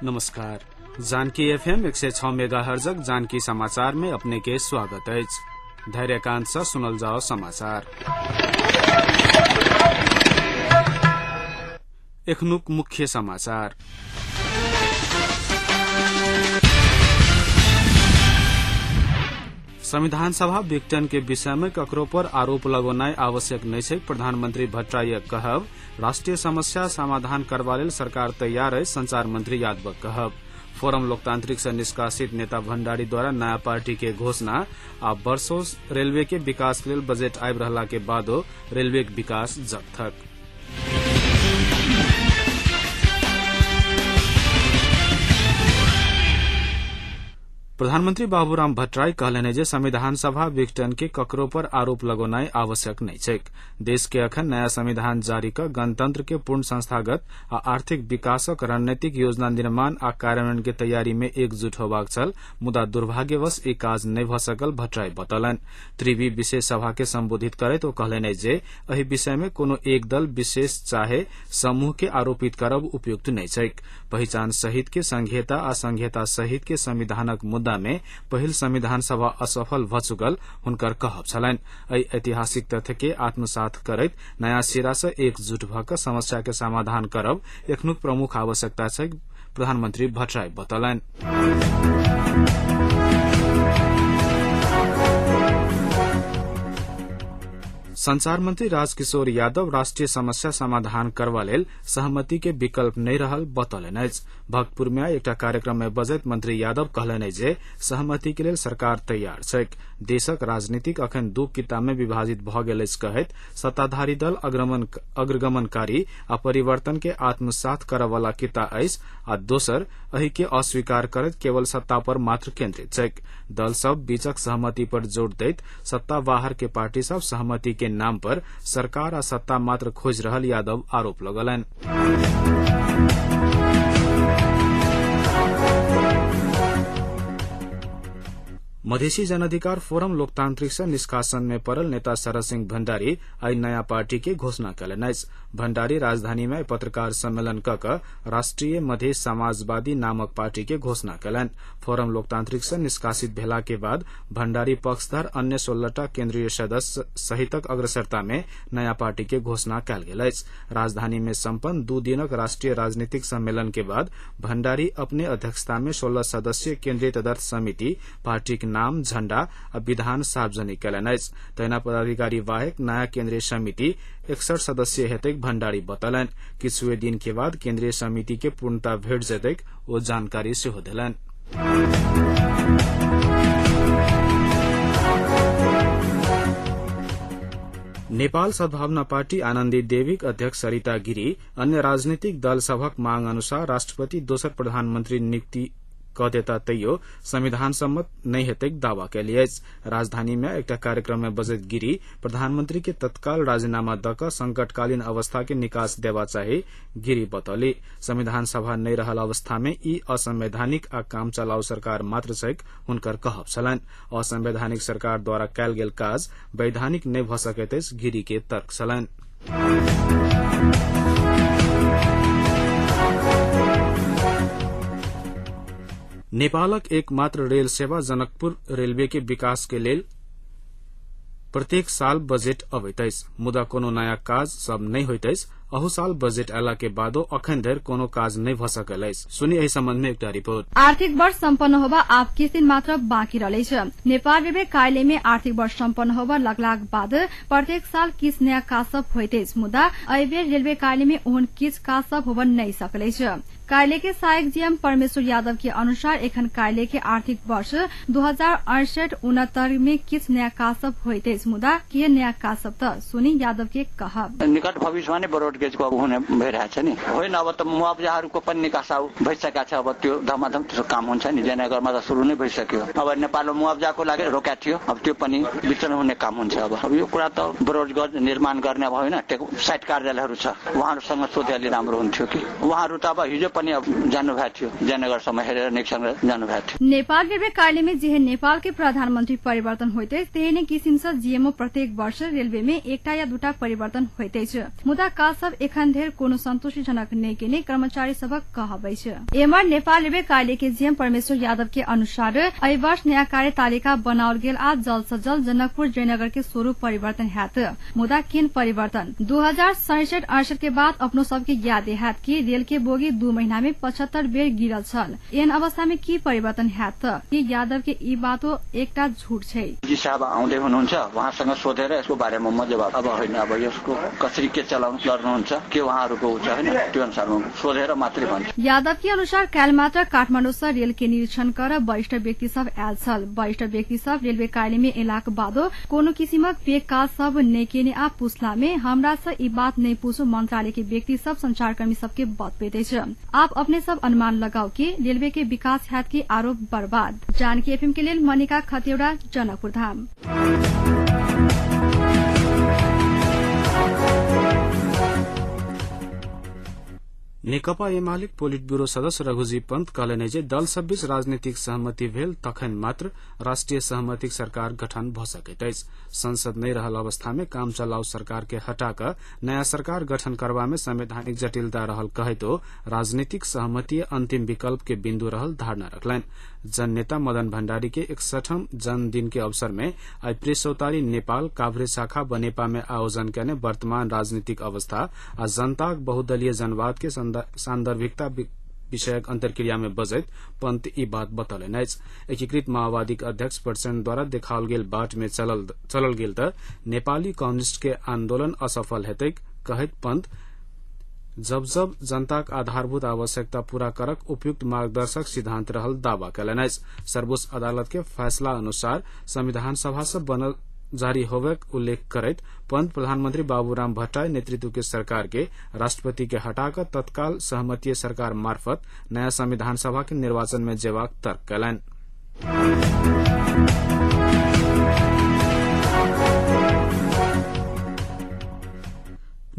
नमस्कार। जानकी एफएम 106 मेगाहर्जक जानकी समाचार में अपने के स्वागत अछि। धैर्यकांत से सुनल जाओ समाचार। एखनुक मुख्य समाचार। संविधान सभा विघटन के विषय में ककरो पर आरोप लगौनाइ आवश्यक नहि छै, प्रधानमंत्री भट्टराईक कहब। राष्ट्रीय समस्या समाधान करबा लेल सरकार तैयार अछि, संचार मंत्री यादवक कहब। फोरम लोकतांत्रिक से निष्कासित नेता भंडारी द्वारा नया पार्टी के घोषणा आ वर्षो रेलवे के विकास लेल बजट आबि रहला के बादो रेलवे के विकास जगथक। प्रधानमंत्री बाबूराम भट्टराई कहलनि जे संविधान सभा विघटन के ककरो पर आरोप लगौनाइ आवश्यक नहि छैक। देश के अखन नया संविधान जारी क गणतंत्र के पूर्ण संस्थागत आ आर्थिक विकासक रणनीतिक योजना निर्माण आ कार्यान्वयन के तैयारी में एकजुट होबाक छल, मुदा दुर्भाग्यवश ई काज नहि भ सकल भट्टराई बतौलनि। त्रिवी विशेष सभा के संबोधित करैत ओ कहलनि जे एहि विषय में कोनो एक दल विशेष चाहे समूह के आरोपित करब उपयुक्त नहि छैक। पहिचान सहित के संघीयता आ संघीयता सहित के संविधानक मुद्दा में पहिल संविधान सभा असफल भ चुकल हुनकर कहब छलनि। एहि ऐतिहासिक तथ्य के आत्मसात करैत नया सिरा से एकजुट भ क समस्या के समाधान करब एखनुक प्रमुख आवश्यकता छै, प्रधानमंत्री भट्टराई बतौलनि। संचार मंत्री राजकिशोर यादव राष्ट्रीय समस्या समाधान करबा लेल सहमति के विकल्प नहि रहल बतौलनि अछि। भक्तपुर में एकटा कार्यक्रम में बजैत मंत्री यादव कहलनि जे सहमति के लेल सरकार तैयार छैक। देशक राजनीतिक अखन दू किता में विभाजित भ गेल अछि कहैत सत्ताधारी दल अग्रगमनकारी आ परिवर्तन के आत्मसात करय वाला किता अछि आ दोसर एहि के अस्वीकार करैत केवल सत्ता पर मात्र केंद्रित छैक। दल सब बीचक सहमति पर जोर दैत सत्ता बाहर के पार्टी सब सहमति के नाम पर सरकार आ सत्ता मात्र खोजि रहल यादव आरोप लगौलनि। मधेसी जनअधिकार फोरम लोकतांत्रिक से निष्कासन में पड़ल नेता शरद सिंह भंडारी आइ नया पार्टी के घोषणा कयलनि अछि। भंडारी राजधानी में पत्रकार सम्मेलन क क राष्ट्रीय मधेश समाजवादी नामक पार्टी के घोषणा कयलनि। फोरम लोकतांत्रिक से निष्कासित भेला के बाद भंडारी पक्षधर अन्य 16टा केन्द्रीय सदस्य सहितक अग्रसरता में नया पार्टी के घोषणा कयल गेल अछि। राजधानी में सम्पन्न 2 दिनक राष्ट्रीय राजनीतिक सम्मेलन के बाद भंडारी अपने अध्यक्षता में 16 सदस्यीय केन्द्रीय तदर्थ समिति पार्टीक नाम, झण्डा आ विधान सार्वजनिक कयलनि अछि। तहिना पदाधिकारी बाहेक नया केन्द्रीय समिति 61 सदस्यीय हेतैक भंडारी बतौलनि। किछुए दिन के बाद केन्द्रीय समिति के पूर्णता भेट जेतैक ओ जानकारी सेहो देलनि। नेपाल सद्भावना पार्टी आनन्दी देवीक अध्यक्ष सरिता गिरी अन्य राजनीतिक दल सभक मांग अनुसार राष्ट्रपति दोसर प्रधानमंत्री नियुक्ति क देता तैयो संविधान सम्मत नहि हेतैक दावा कयली अछि। राजधानी में एकटा कार्यक्रम में बजैत गिरी प्रधानमंत्री के तत्काल राजीनामा द क संकटकालीन अवस्था के निकास देबा चाही गिरी बतौली। संविधान सभा नहि रहल अवस्था में ई असंवैधानिक आ काम चलाऊ सरकार मात्र छैक हुनकर कहब छलनि। असंवैधानिक सरकार द्वारा कयल गेल काज वैधानिक नहि भ सकैत अछि गिरी के तर्क छलनि। नेपालक एकमात्र रेल सेवा जनकपुर रेलवे के विकास के लेल प्रत्येक साल बजेट अबैत अछि, मुदा कोनो नया काज सब नहि होइत अछि। अहू साल बजेट अयला के बादो अखन धरि कोनो काज नहि भ सकल अछि। सुनी एहि संबंध में एकटा रिपोर्ट। आर्थिक वर्ष सम्पन्न होबा आब किछ दिन मात्र बाँकी रहलै छ। नेपाल रेलवे कार्यालय में आर्थिक वर्ष सम्पन्न होबा लगलाक बाद प्रत्येक साल किछ नयाँ काज सब होइत अछि, मुदा एहि बेर रेलवे कार्यालय में ओहन किछ काज सब होब नहि सकल अछि। कार्यालय के सहायक जीएम परमेश्वर यादव के अनुसार एखन कार्यालय के आर्थिक वर्ष 2068-69 में किछ नयाँ काज सब होइत अछि, मुदा के नयाँ काज सब त सुनी यादव के कहब। निकट भविष्यमा नै ब्रोडगेजको अब हुने भइरहेछ नि, होइन अब त मुआवजाहरूको पनि निकास भइसकेको छ। अब त्यो धमाधम त्यसो काम हुन्छ नि, जयनगरमा त सुरु नै भइसक्यो। अब नेपालमा मुआवजाको लागि रोकेको थियो, अब त्यो पनि वितरण हुने काम हुन्छ। अब यो कुरा त ब्रोडगेज निर्माण गर्ने अब होइन, साइट कार्यालयहरू छ, उहाँहरूसँग सोधे अलि राम्रो हुन्थ्यो कि उहाँहरू त अब हिजो पनि अब जानुभएको थियो, जयनगरसम्म हेरेर निरीक्षण जानुभएको थियो। नेपाल रेलवे कार्यालय में जेहे नेपाल के प्रधानमंत्री परिवर्तन होते तेहने किसिम से जीएमओ प्रत्येक वर्ष रेलवे में एकटा या दुटा परिवर्तन होते, मुदा काज सब सब एखन धेर कोनो सन्तुष्टिजनक नै केने कर्मचारी सबक कहब अछि। एम्हर नेपाल रेलवे कार्यालय के जीएम परमेश्वर यादव के अनुसार एहि वर्ष नयाँ कार्यतालिका बनाओल गेल आ जल्द स जल्द जनकपुर जयनगर के स्वरूप परिवर्तन हैत। मुदा किन परिवर्तन 2067-68 के बाद अपनो सबके याद हैत कि रेल के बोगी 2 महीना में 75 बेर गिरल छल। एहन अवस्था में की परिवर्तन हैत कि यादव के ई बातो एकटा झूठ छै। जी साहब आउँदै हुनुहुन्छ, उहाँसँग सोधेर यसको बारेमा म जवाब अब होइन, अब यसको कसरी के चलाउनु गर्नुहुन्छ के उहाँहरूको छ हैन, त्यो अनुसार म सोधेर मात्रै भन्छु। यादव के अनुसार काल मात्र काठमाडौँ सँ रेल के निरीक्षण कर वरिष्ठ व्यक्ति सब आयल छल। वरिष्ठ व्यक्ति सब रेलवे कार्यालय में एलाक बादो कोनो किसिमक पेक काज सब नै केने आ पुछला में हमरा से ई बात नै पूछो मंत्रालय के व्यक्ति सब संचारकर्मी सबके बतबैत अछि। आप अपने सब अनुमान लगाओ कि रेलवे के विकास हैत कि आरोप बर्बाद। जानकी एफएम के लेल मनिका खतिवड़ा, जनकपुर धाम। नेकपा एमालेक पोलिट ब्यूरो सदस्य रघुजी पंत कहलनि जे दल सब बीच राजनीतिक सहमति भेल तखन मात्र राष्ट्रिय सहमतिक सरकार गठन भ सकैत अछि। संसद नहि रहल अवस्था में काम चलाऊ सरकार के हटा क नयाँ सरकार गठन करबा में संवैधानिक जटिलता रहल कहैतो राजनीतिक सहमति अंतिम विकल्प के बिन्दु रहल धारणा रखलनि। जननेता मदन भण्डारी के 61ठम जन्मदिन के अवसर में आई प्रेस चौतारी नेपाल काभ्रे शाखा बनेपा में आयोजन कयने वर्तमान राजनीतिक अवस्था आ जनताक बहुदलीय जनवाद के सान्दर्भिकता विषयक अन्तर्क्रिया में बजैत पंत ई बात बतौलनि अछि। एकीकृत माओवादीक अध्यक्ष प्रचण्ड द्वारा देखाओल गेल बाट में चलल गेल त नेपाली कम्युनिष्ट के आन्दोलन असफल हेतैक कहैत पंत जब जब जनताक आधारभूत आवश्यकता पूरा करक उपयुक्त मार्गदर्शक सिद्धांत रहल दावा कयलनि अछि। सर्वोच्च अदालत के फैसला अनुसार संविधान सभा से बनल जारी होबेक उल्लेख करैत पंत प्रधानमंत्री बाबूराम भट्टराई नेतृत्व के सरकार के राष्ट्रपति के हटाकर तत्काल सहमतीय सरकार मार्फत नयाँ संविधान सभा के निर्वाचन में जेबाक तर्क कयलनि।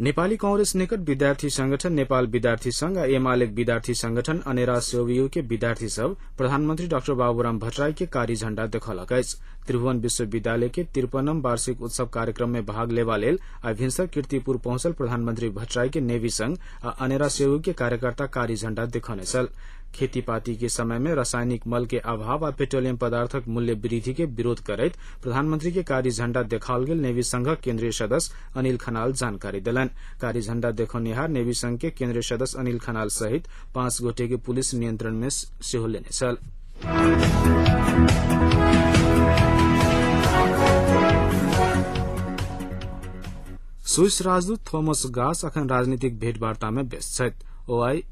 नेपाली कांग्रेस निकट विद्यार्थी संगठन नेपाल विद्यार्थी संघ आ एमालेक विद्यार्थी संगठन अनेरा सेवयू के विद्यार्थी सब प्रधानमंत्री डाक्टर बाबूराम भट्टराई के कारी झण्डा देखौलक अछि। त्रिभुवन विश्वविद्यालय के 53 वार्षिक उत्सव कार्यक्रम में भाग लेबा लेल आइ भिनसर कीर्तिपुर पहुंचल प्रधानमंत्री भट्टराई के नेवी संघ आ अनेरा सेवयू के कार्यकर्ता कारी झण्डा देखौने छल। खेतीपाती के समय में रासायनिक मल के अभाव आ पेट्रोलियम पदार्थक मूल्य वृद्धि के विरोध करैत प्रधानमंत्री के कारी झण्डा देखाओल गेल नेवी संघक केन्द्रीय सदस्य अनिल खनाल जानकारी देलनि। कारी झण्डा देखौनिहार नेवी संघ के केन्द्रीय सदस्य अनिल खनाल सहित 5 गोटे के पुलिस नियंत्रण में सेहो लेने छल। स्विस राजदूत थोमस गास अखन राजनीतिक भेटवार्ता में व्यस्त छथि। ओ आइ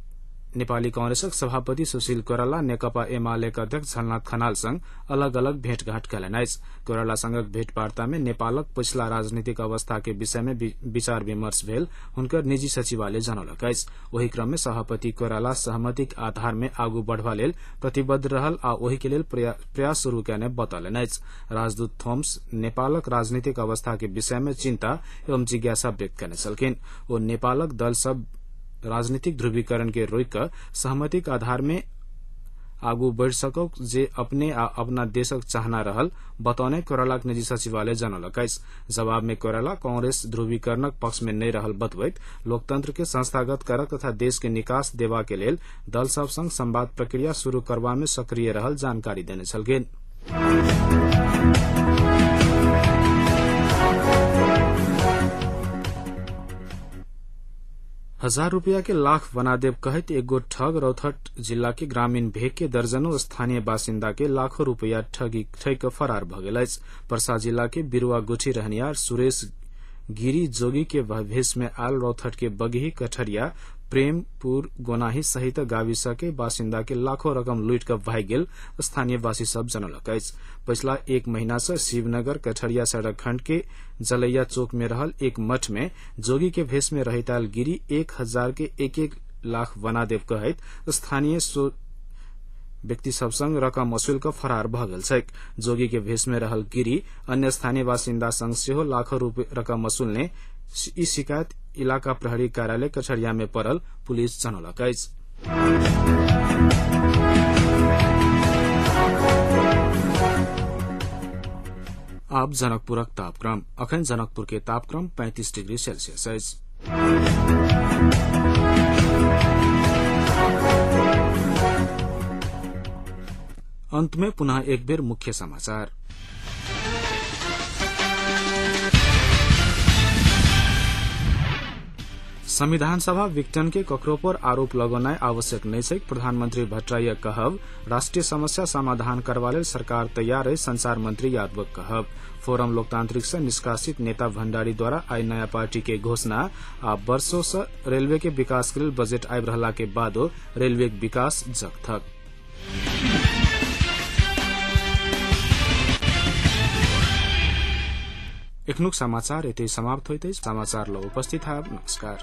नेपाली कांग्रेसक सभापति सुशील कोइराला, नेकपा एमालेक अध्यक्ष झलनाथ खनाल संग अलग अलग भेटघाट कयलनि अछि। कोइराला संगक भेटवार्ता में नेपालक पछिला राजनीतिक अवस्था के विषय में विचार विमर्श भेल हुनकर निजी सचिवालय जनौलक अछि। ओहि क्रम में सभापति कोइराला सहमतिक आधार में आगू बढ़बा लेल प्रतिबद्ध रहल आ ओहि के लेल प्रयास शुरू कयने बतौलनि अछि। राजदूत थॉम्स नेपालक राजनीतिक अवस्था के विषय में चिंता एवं जिज्ञासा व्यक्त कयने छलखिन। ओ नेपालक दल सब राजनीतिक ध्रुवीकरण के रोकि कऽ सहमतिक आधार में आगू बढ़ि सकौ जे अपने आ अपना देशक चाहना रहल बतौने कोइरालाक निजी सचिवालय जनौलक अछि। जवाब में कोइराला कांग्रेस ध्रुवीकरणक पक्ष में नहि रहल बतबैत लोकतंत्र के संस्थागत करक तथा देश के निकास देबा के लेल दल सब संग संवाद प्रक्रिया शुरू करबा में सक्रिय रहल जानकारी देने छलखिन। हजार रूपया के लाख बना देव कहैत एगो ठग रौतहट जिला के ग्रामीण भेग के दर्जनों स्थानीय बासिन्दा के लाखों रूपया ठगी ठगि फरार भ गेल अछि। परसा जिला के बिरुवा गुठी रहनियार सुरेश गिरी जोगी के भेष में आयल रौतहट के बगही, कठरिया, प्रेमपुर, गोनाही सहित गाविस के बासिन्दा के लाखों रकम लूटि कऽ भागि गेल स्थानीयवासी सब जनौलक अछि। पछिला एक महीना से शिवनगर कठरिया सड़क खंड के जलैया चौक में रहल एक मठ में जोगी के भेष में रहैत आयल गिरी 1000 के 1-1 लाख बना देव कहैत स्थानीय व्यक्ति सब संग रकम वसूल कऽ फरार भऽ गेल छैक। जोगी के भेष में रहल गिरी अन्य स्थानीय बासिन्दा संग सेहो लाखों रकम वसूलने ई शिकायत इलाका प्रहरी कार्यालय कठरिया में पड़ल पुलिस जनौलक अछि। आब जनकपुरक तापक्रम। अखन जनकपुर के तापक्रम 35 डिग्री सेल्सियस अछि। अंत में पुनः एक बेर मुख्य समाचार। संविधान सभा विघटन के ककरो पर आरोप लगौनाइ आवश्यक नहि छै, प्रधानमंत्री भट्टराई कहब। राष्ट्रीय समस्या समाधान करबा लेल सरकार तैयार अछि, संचार मंत्री यादवक कहब। फोरम लोकतांत्रिक से निष्कासित नेता भंडारी द्वारा आइ नया पार्टी के घोषणा आ वर्षो से रेलवे के विकास के लेल बजट आबि रहला के बादो रेलवे के विकास जगथक। एखनुक समाचार एतै समाप्त होइत अछि। समाचार ल उपस्थित हब। नमस्कार।